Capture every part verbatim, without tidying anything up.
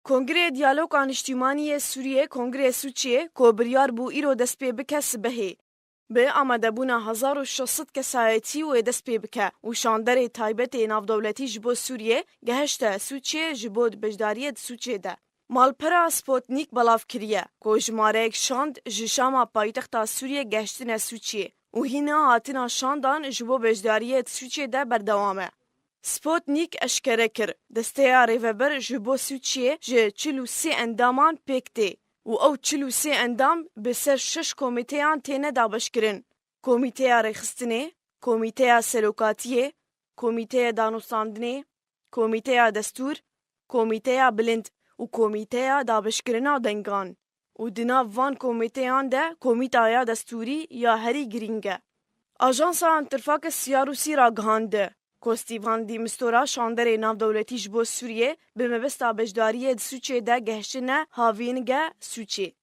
Kongrê Diyaloga Niştîmanî yê Sûriyê, Kongrê Sûçiyê, ku biryar bû îro dest pê bike sibehê, bi amadebûna hezar û şeş sed kesayetî wê dest pê bike û şanderê taybetê navdewletî ji bo Sûriyê gehişte Sûçiyê ji bo beşdariyê di Sûçiyê de. Malpera Sputnik belav kiriye ku jimareyek şand ji Şama paytexta Sûriyê gehiştine Sûçiyê û hîna hatina şandan ji bo beşdariyê di Sûçiyê de berdewam e. Sputnik eşkere kir, desteya rêveber ji bo Sûçiyê ji çil û sê endaman pêk tê û ew çil û sê endam bi ser şeş komîteyan têne dabeşkirin: Komîteya Rêxistinê, Komîteya Serokatiyê, Komîteya Danûstandinê, Komîteya Destûr, Komîteya Bilind û Komîteya Dabeşkirina Dengan. Û di nav van komîteyan de Komîteya Destûrî ya herî girîng e. Ajansa Interfax ya Rûsî ragihand ku Stefan de Mistura, şanderê navdewletî ji bo Sûriyê, bi mebesta beşdariyê di Sûçiyê de gehiştine havînige Sûçiyê.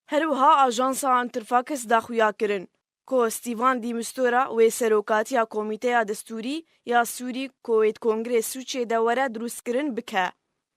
Her wiha ajansa Interfax daxuya kirin ku Stefan de Mistura wê serokatiya Komîteya Destûrî ya Sûrî ku wê di Kongrê Sûçiyê de were dirûstkirin bike.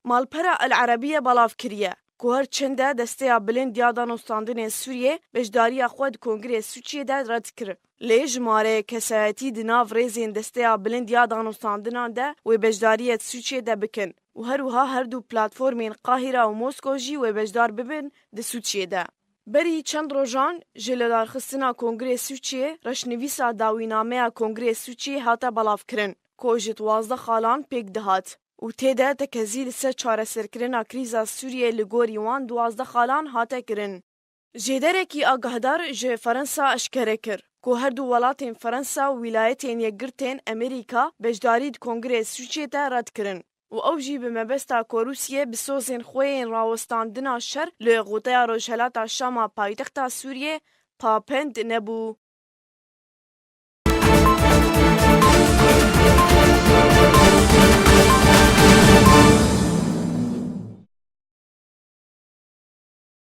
Malpera El Erebiye belav kiriye ku her çende Desteya Bilind ya Danûstandinê Sûriyê beşdariya xwe di Kongrê Sûçiyê de red kir, lê jimareyê kesayetî di nav rêzên Desteya Bilind ya Danûstandinan de wê beşdariyê di Sûçiyê de bikin û her wiha her du platformên Qahîra û Mosko jî wê beşdar bibin di Sûçiyê de. Berî çend rojan ji lidarxistina Kongrê Sûçiyê, reşnivîsa dawînameya Kongrê Sûçiyê hate belavkirin ku ji duwazdeh xalan pêk dihat û tê de tekezî li ser çareserkirina krîza Sûriyê li gorî wan duwazdeh xalan hate kirin. Jêderekî agahdar ji Ferensa eşkere kir ku her du welatên Ferensa û Wîlayetên Yekgirtên Amerîka beşdarî di Kongrê Sûçiyê de red kirin û ew jî bi mebesta ku Rûsiyê bi sozên xwe yên rawestandina şer li Goteya Rojhelata Şama paytexta Sûriyê pabend nebû.